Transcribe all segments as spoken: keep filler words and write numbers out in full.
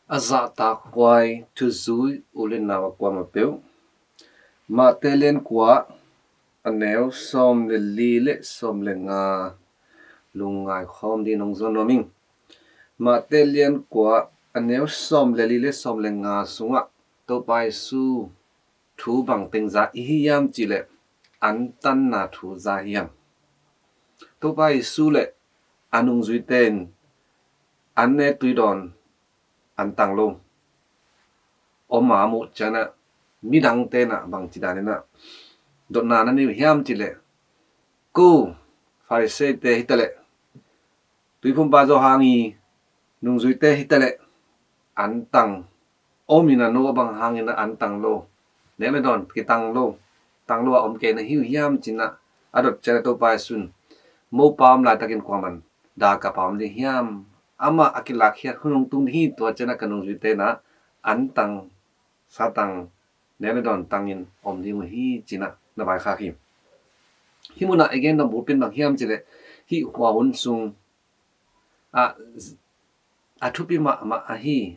A zahtakhuai thuzui u le nau a kuamah peuh, Mahte lian kua, a neu sawm le li le sawm le nga lungngai khawm ding nong zawn nuam ing. Mahte lian kua, a neu sawm le li le sawm le nga sungah Topa Jesu thu bang teng za i hi hiam cih leh, antanna thu za hiam? Topa Jesu le a nungzuite in an nek tui dawn an tang lo. Om a muh ciangin ah midangte in ah bangci danin ah dotna na nei uh hiam cih leh, ko Farisaite hi taleh, tuiphumpa Johan i nungzuite hi taleh, an tang om in ah, no bang hangin ah an tang lo, nek le dawn kitang lo, tang lo a om kei na hi uh hiam ci-in ah a dot ciangin ah Topa Jesu in, mopa om laitakin kuaman dak a pa om ding hiam? Amah a kilakkhiat hun hong tung ding hi. Tua ciangin ah ka nungzuite in ah an tang, sa tang, nek le dawn tangin om ding uh hi ci-in ah na vaikhak hi. Hih munah i gen nop bulpi in bang hiam cih leh, hih hua hun sung ah a thupi mahmah ahi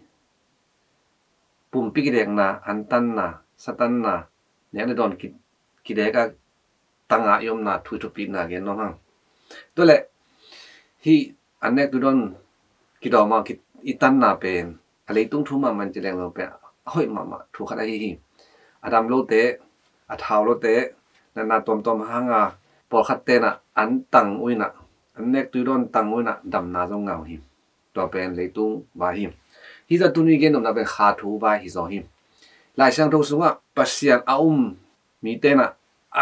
pumpi kidekna, antanna, satanna, nek le dawn ki, kidek a tang a i omna thu i thupitna gen nuam hang. Tua leh hih an nek tui dawn kidawm a ki, i tanna pen a leitung thu mahmah in ci leng zong pen a hoih mahmah thu khat ahi hi. A dam lote, a thau lote, natna tuamtuam hang a pawlkhatte in ah an tang uh in ah, an nek tui dawn tang uh in ah damna zong ngah uh hi. Tua pen leitung vai hi. Hih zah tuni gen nopna pen kha thu vai hi zaw hi. Lai Siangtho sungah Pasian a um mite in ah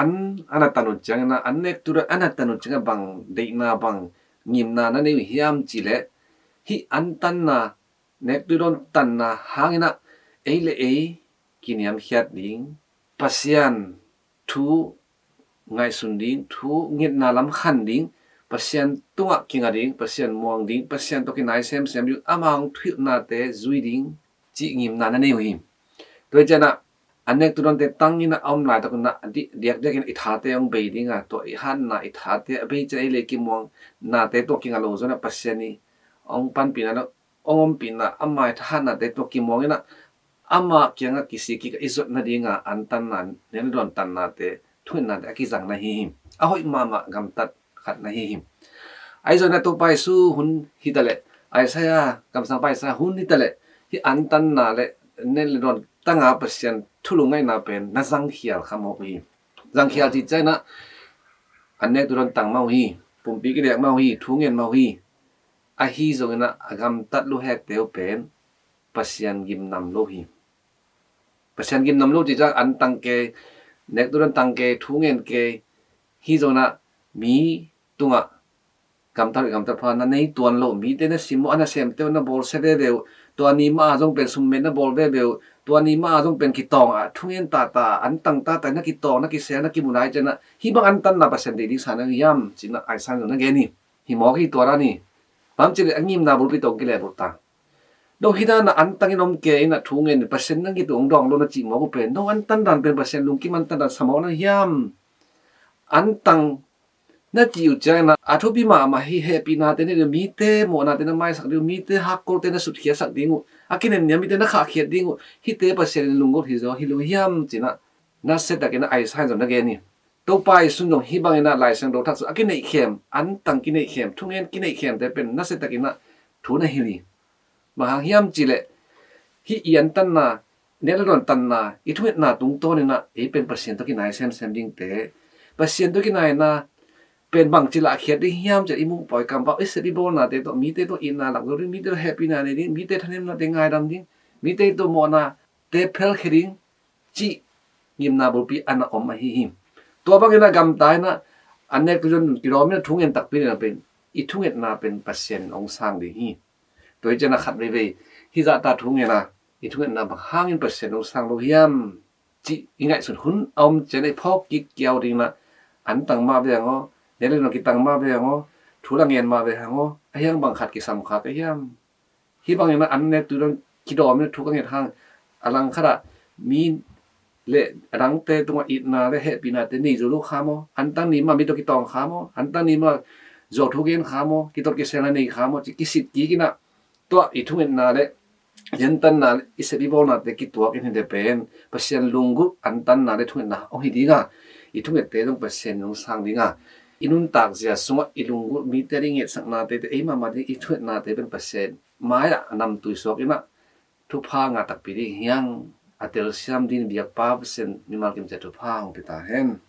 an, an a tan uh ciangin ah, an nek tui dawn an a tan uh ciangin ah bang deihna, bang ngimna na nei uh hiam cih leh, hih antanna, nek tui dawn tanna hangin ah ei le ei kiniamkhiat ding, Pasian thu ngaihsun ding, thu ngetna lam khan ding, Pasian tungah kinga ding, Pasian muang ding, Pasian tawh kinai semsem ding, amah hong thuhilhnate zui ding cih ngimna na nei uh hi. Tua hi ciangin ah an nek tui dawnte tangin ah a om laitak un ah di, diakdiakin i thate hong bei ding a, tua i hatna, i thate a bei ciangin ei le ei kimuangnate tawh kinga lo zongin ah Pasian i hong panpihna, hong ompihna, ama i thahatnate tawh kimuang in ah ama kiangah kisik kik a i zot nading a antanna, nek le dawn tannate, thungetnate a kizang na hi hi. A hoih mahmah gamtat khat na hi hi. Ahi zongin ah Topa Jesu hun hi taleh, Isaiah, kamsangpa Isaiah hun hi taleh, hih antanna le nek le dawn tang a Pasian thu lungngaihna pen na zangkhial kha mawk uh hi. Zangkhial cih ciangin ah an nek tui dawn tang mah uh hi, pumpi kidek mah uh hi, thu ngen mah uh hi. Ahi zongin ah a gamtat luhekte uh pen Pasian gimnam lo hi. Pasian gimnam lo cih ciang an tang kei, nek tui dawn tang kei, thu ngen kei, hi zongin ah mi tungah gamtat, gamtat pha na nei tuan lo, mite na sim uh, a nasemte uh na bawlsia veve uh, tua ni mah a zong pen summet na bawl veve uh, tua ni mah a zong pen kitawng a, thungen tata, an tang tata, na kitawng, na kisel, na kimu nai ciangin ah hih bang antanna Pasian deih ding sa na hiam ci-in ah Isaiah in na gen hi. Hi mawk hi, tua dan hi. Bang hang hiam cih leh a ngimna bulpi tawh kilehbulh ta. No hih dan a an tangin om kei in ah thu ngen in Pasian na ngit uh hong dawng lo na cih mawk uh pen, no antan dan pen Pasian lungkim antan dan sa mawk na hiam? An tang na cih uh ciangin ah a thupi mahmah hi, hehpihnate nei ding uh, mite mawhnate na maisak ding uh, mite hakkolte na sutkhiatsak ding uh, a kinenniam mite na khahkhiat ding uh, hihte Pasian in lunggulh hi zaw hi lo hiam ci-in ah nasiatakin ah Isaiah in zong na gen hi. Topa Jesu in zong hih bangin ah Lai Siangtho thak sung a kineihkhem, an tang kineihkhem, thungen kineihkhemte pen nasiatakin ah thu na hilh hi. Bang hang hiam cih leh hih i antanna, nek le dawn tanna, i thungetna tungtawnin ah ei pen Pasian tawh kinai semsem dingte, Pasian tawh kinaina pen bangci lahkhiat ding hiam cih leh i muh pawi kampau, i sep i bawlnate tawh, mite tawh itna lak zo ding, mite tawh hehpihna nei ding, mite thanemnate ngaidam ding, mite tawh mawhnate phelkhia ding cih ngimna bulpi a na om ahi hi. Tua bangin ah gamta in ah an nek tui dawn kidawm in ah thungen takpi in ah pen i thungetna pen Pasian in hong sang ding hi. Tua hi ciangin ah khat veivei hih zahta thungen a, i thungetna bang hangin Pasian hong sang lo hiam cih i ngaihsun hun a om ciangin ah i phawk kik kiau dingin ah, an tang mah ve hang aw, nek le dawn kitang mah ve hang aw, thu la ngen mah ve hang aw, a hiang bang khat kisam kha ka hiam? Hih bangin ah an nek tui dawn kidawm in ah thu ka nget hang, a langkhat ah mi le a dangte tungah itna le hehpihnate nei zo lo kha maw? An tang ni mah mi tawh kitawng kha maw? An tang ni mah zuau thu gen kha maw? Kitot kiselna nei kha maw? Ci kisit kik in ah, tua i thungetna le i antanna le i sep i bawlnate kituak in hi le pen Pasian lunggulh antanna le thungetna hong hi dinga, i thungette zong Pasian in hong sang dinga, i nuntak zia sungah i lunggulh mite ding i ngetsaknate, te ei mahmah ding i thungetnate pen Pasian mai-ah a namtui suak inah thupha ngah takpi ding hiang, a telsiam ding biakpa Pasian mimal kimcia thupha hong pia ta hen.